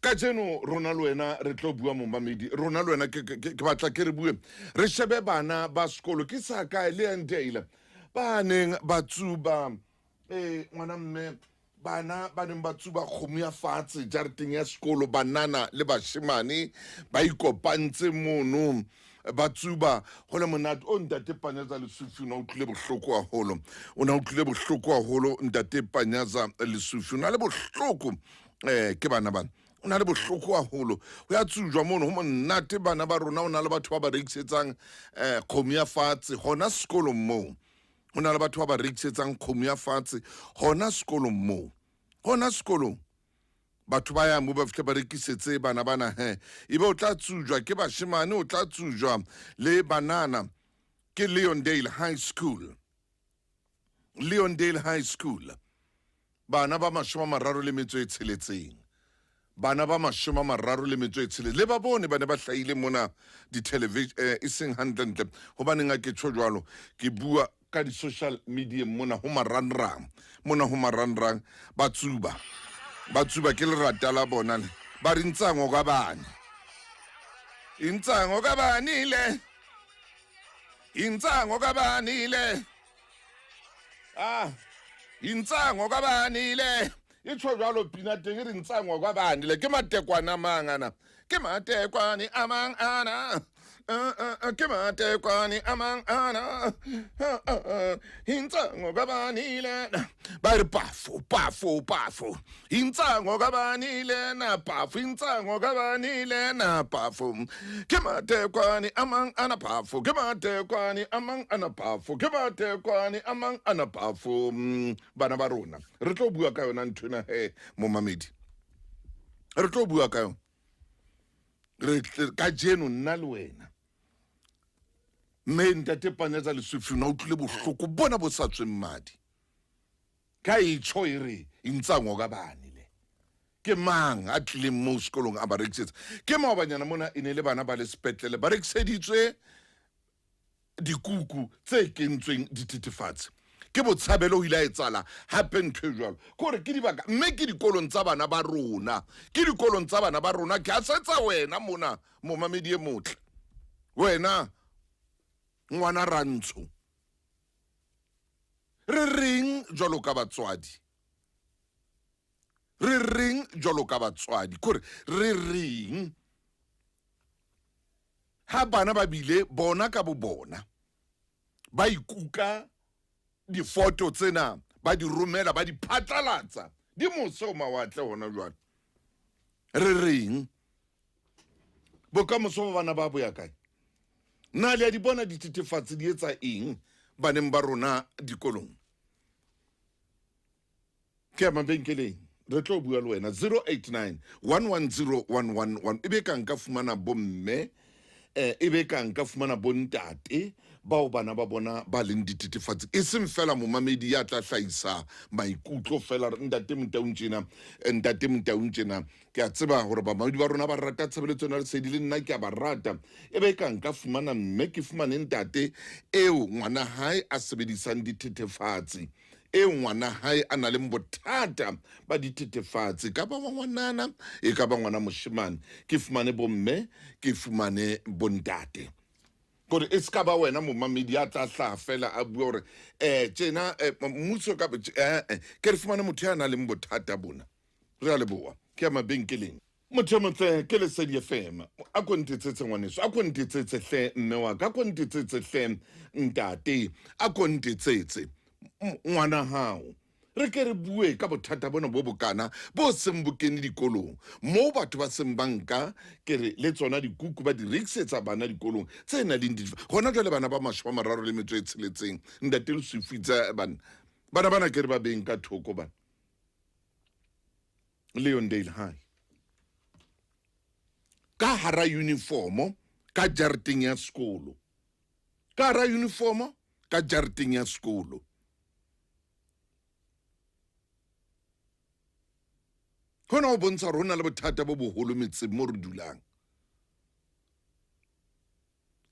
Kajeno rona le wena re tlo bua momamedi, rona le wena ke batla ke re bue re shebe bana ba sekolo ke sa kae le Andale ba neng ba tsuba ngwana mme bana ba neng ba tsuba kgomo ya fatshe jareteng ya sekolo, banana le bashemane ba ikopantse mono ba tsuba go le monate. O ntate Panyaza Lesufi o ne a utlwile bohloko haholo, o ne a utlwile bohloko haholo ntate Panyaza Lesufi, o na le bohloko ke bana bana, o na le bohloko haholo. Ho ya tsujwa mono ho monate bana ba rona, o na le batho ba ba rekisetsang kgomo ya fatshe hona sekolong moo, ho na le batho ba ba rekisetsang kgomo ya fatshe hona sekolong moo, hona sekolong batho ba yang mo ba fihle ba rekisetse bana bana he, ebe o tla tsujwa ke bashemane, o tla tsujwa le banana. Ke Leondale High School, Leondale High School, bana ba 36, bana ba 36 le ba bone ba ne ba hlahile mona di-television e seng hantlentle. Hobaneng a ke tjho jwalo? Ke bua ka di-social media mona ho marangrang, mona ho marangrang ba tsuba, ba tsuba ke lerata la bona le ba re ntsango ka bane, intsango ka bane le, intsango ka bane le, ah intsango ka bane le, e tjho jwalo pina teng e re ntsango ka bane le. Ke matekwane a mang ana, ke matekwane a mang ana, ke matekwane a mang ana, intsango ka bane le, ba re pafo pafo pafo, intsango ka bane le na pafo, intsango ka bane le na pafo, ke matekwane a mang ana pafo, ke matekwane a mang ana pafo, ke matekwane a mang ana pafo. Bana ba rona re tlo bua ka yona nthwena he momamedi, re tlo bua ka yona re kajeno nna le wena. Mme ntate Panyaza Lesufi o ne a utlwile bohloko bona bo sa tsweng madi ka e tjho e re intsango ka bane le ke mang a tlileng moo sekolong a ba rekisetsa. Ke maobanyana mona e ne le bana ba le sepetlele ba rekiseditswe dikuku tse kentsweng dithethefatsi ke Botshabelo. O ile a etsala hape ntho e jwalo, ke hore ke dibaka mme ke dikolong tsa bana ba rona, ke dikolong tsa bana ba rona. Ke a setsa wena mona momamedi e motle, wena ngwana rantsho, re reng jwalo ka batswadi, re reng jwalo ka batswadi, kore re reng ha bana ba bile bona ka bo bona ba ikuka difoto tsena ba di romela ba di phatlalatsa di mose o mawatle hona jwale? Re reng bokamoso ba bana ba boya kae? Na le a di bona dithethefatsi di etsa eng baneng ba rona dikolong? Ke ya mabenkeleng, re tlo bua le wena 089 110 111. E be ka nka fumana bomme, e be ka nka fumana bontate bao bana ba bona ba leng dithethefatsi, e seng fela momamedi ya tla hlahisa maikutlo fela re ntate Motaung tjena, ntate Motaung tjena. Ke a tseba hore bamamedi ba rona ba rata tshebeletso ena lesedi, le nna ke a ba rata. E be ka nka fumana mme ke fumane ntate eo ngwana hae a sebedisang dithethefatsi, eo ngwana hae a nang le bothata ba dithethefatsi, ka ba wa ngwanana e ka ba ngwana moshemane, ke fumane bomme ke fumane bontate, kore e se ka ba wena momamedi a tla hlaha fela a bua hore tjena mmuso ka ke re fumane motho ya nang le bothata bona. Re a leboha, ke ya mabenkeleng. Motho e motle ke Lesedi FM, a ko ntetsetse ngwaneso, a ko ntetsetse hle mme wa ka, a ko ntetsetse hle ntate, a ko ntetsetse ngwana hao. Re ke re bue ka bothata bona bo bokana bo seng bo kene dikolong moo batho ba seng ba nka ke re le tsona dikuku ba di rekisetsa bana dikolong tse nang le hona jwale bana ba 36. Ntate Lesufi tsa bana bana bana ke re ba beng ka thoko bana Leondale High ka hara uniformo ka jareteng ya sekolo, ka hara uniformo ka jareteng ya sekolo. Hona ho bontsha hore ho na le bothata bo boholo metseng mo re dulang.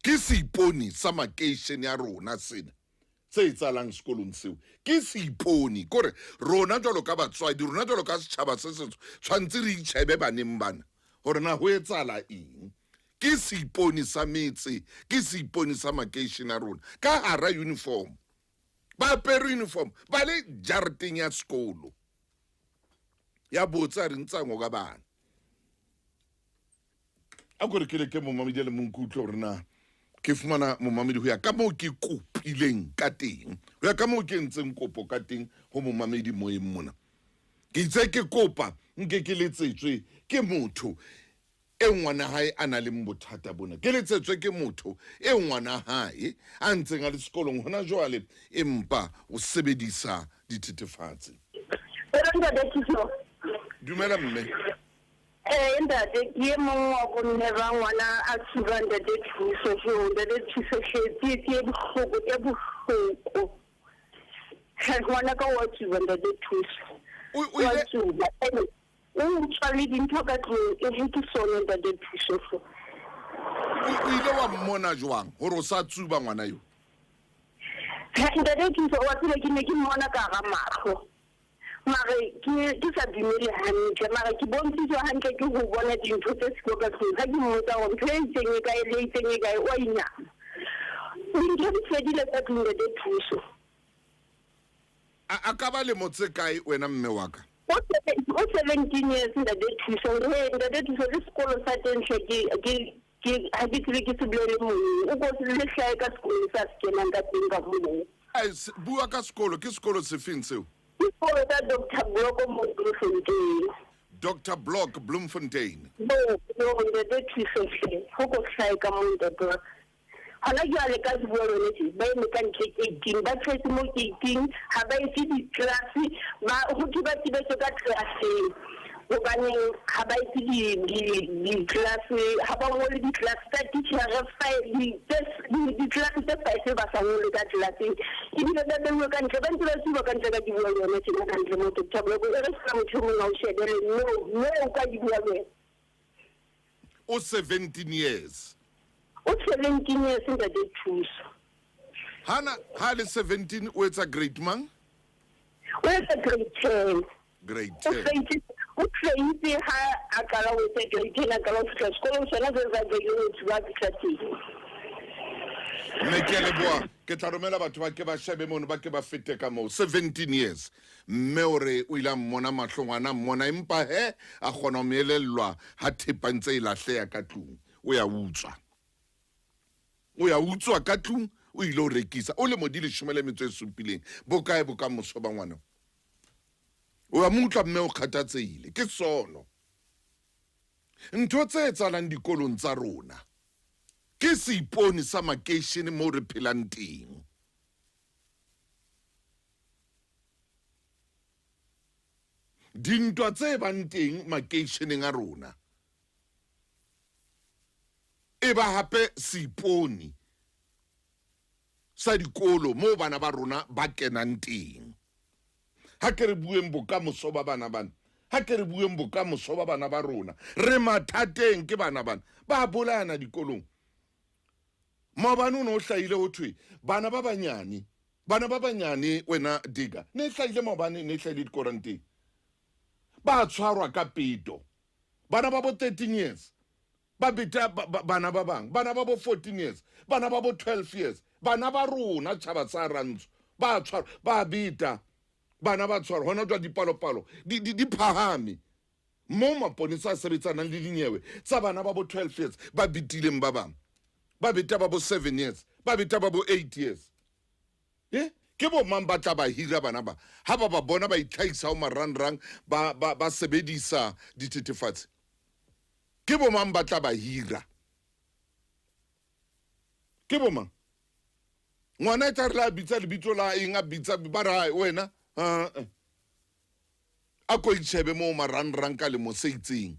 Ke seipone sa makeishene a rona sena. tse etsahalang sekolong seo ke seipone kore rona jwalo ka batswadi rona jwalo ka setšhaba se se tshwanetse re itšhebe baneng bana gore na go etsahala eng ke seipone sa metse ke seipone sa makeišene a rona ka gara uniform ba apere uniform ba le jarateng ya sekolo ya botsa re ntsango ka bana a kore ke le ke momamedi le mong ke utlwe gore na ke fumana momamedi go ya ka moo ke kopileng ka teng go ya ka moo ke ntseng kopo ka teng go momamedi moeng mona ke itse ke kopa nke ke letsetswe ke motho e ngwana hae a na leng bothata bona ke letsetswe ke motho e ngwana hae a ntseng a le sekolong hona jwale empa o sebedisa dithethefatsi. Dumela mme. Ee ntate, ke e mong wa bomme ba ngwana a tsuba ntate Thuso. Jo ntate Thuso hle, tsietsi e bohloko e bohloko. Ngwana ka wa tsuba ntate Thuso. Wa tsuba. Ene o utswa le dintho ka tlung e re ke sone ntate Thuso hle. O ile wa mmona jwang gore o sa tsuba ngwana yo? Ntate Thuso wa tseba ke ne ke mmona ka hara mahlo. Mare ke ke sa dumele hantle, mara ke bontshitswe hantle ke ho bona dintho tse siko ka tlung. Ha ke mmotsa hore ntho e itseng e kae le e itseng e kae, o a inama. Dintho di fedile ka tlung ntate Thuso. A ka ba lemo tse kae wena mme wa ka? O 17 years ntate Thuso. He ntate Thuso le sekolo sa teng hle ke ke ke ha ke tsebe ke se bolele moyeng. O ko le hlae ka sekolo sa se kenang ka teng ka moo. Bua ka sekolo, ke sekolo sefeng seo? Ke sekolo sa Doctor Block mo Bloemfontein. Doctor Block Bloemfontein. Bo, bo ntate Thuso hle, ho ko hlae ka moo ntate wa ka. Hona jwale ka ke bua le wena tje, ba eme ka ntle gate-ing, ba tshwetse mo gate-ing, ha ba etse di-class, ba ho thwe ba tibetswe ka class-eng. Hobaneng ha ba etse di-class, ha ba ngole di-class tsa titjhere di-class tse five ba sa ngole ka class-eng. Ebile ba beuwe ka ntle, ba ntse ba tsuba ka ntle ka ke bua le wena tjena ka ntle mo Doctor Bloko. E re seka motho e mong a o shebele, no, no ka ke bua le wena. O 17 years. O 17 years ntate Thuso. Hana ha le 17 o etsa grade mang? O etsa grade 10. Grade 10. O faitse ha a qala ho etsa grade 10 a qala ho fihla sekolong sona se sa jele ho tsuba fihla teng. Mme ke a leboha, ke tla romela batho ba ke ba shebe mono ba ke ba fete ka moo. 17 years. Mme o re o ile a mmona mahlo ngwana a mmona empa he a kgona ho mo elellwa ha thepa ntse e lahleha ka tlung. O ya utswa. O ya utswa ka tlung o ile o rekisa. O lemo di leshome le metso e supileng. Bo kae bokamoso ba ngwana? O ya mo utlwa mme o kgathatsehile. Ke sono. Ntho tse etsahalang dikolong tsa rona ke seipone sa makeishene moo re phelang teng. Dintwa tse bang teng makeisheneng a rona e ba hape seipone sa dikolo moo bana ba rona ba kenang teng. Ha ke re bueng bokamoso ba bana bana, ha ke re bueng bokamoso ba bana ba rona. Re mathateng ke bana bana ba bolayana dikolong. Maobane o ne o hlahile ho thwe bana ba banyane, bana ba banyane wena Diga, ne e hlahile maobane, ne e hlahile dikoranteng. Ba tshwarwa ka peto. Bana ba bo 13 years ba beta bana ba bang, bana ba bo 14 years, bana ba bo 12 years, bana ba rona tjhaba sa Rantsho ba tshwarwa, ba beta bana ba tshwarwa. Hona jwale dipalopalo di phahame moo maponesa a sebetsanang le dinyewe tsa bana ba bo 12 years ba betileng ba bang, ba beta ba bo 7 years, ba beta ba bo 8 years. E ke bo mang ba tla ba hira bana ba ha ba ba bona ba itlhahisa ho marangrang ba, ba, ba sebedisa dithethefatsi? Ke bo mang ba tla ba hira? Ke bo mang? Ngwana e tla re la bitsa lebitso la eng a bitsa ba re hai wena a a ko itshebe mo marangrang ka lemo se itseng.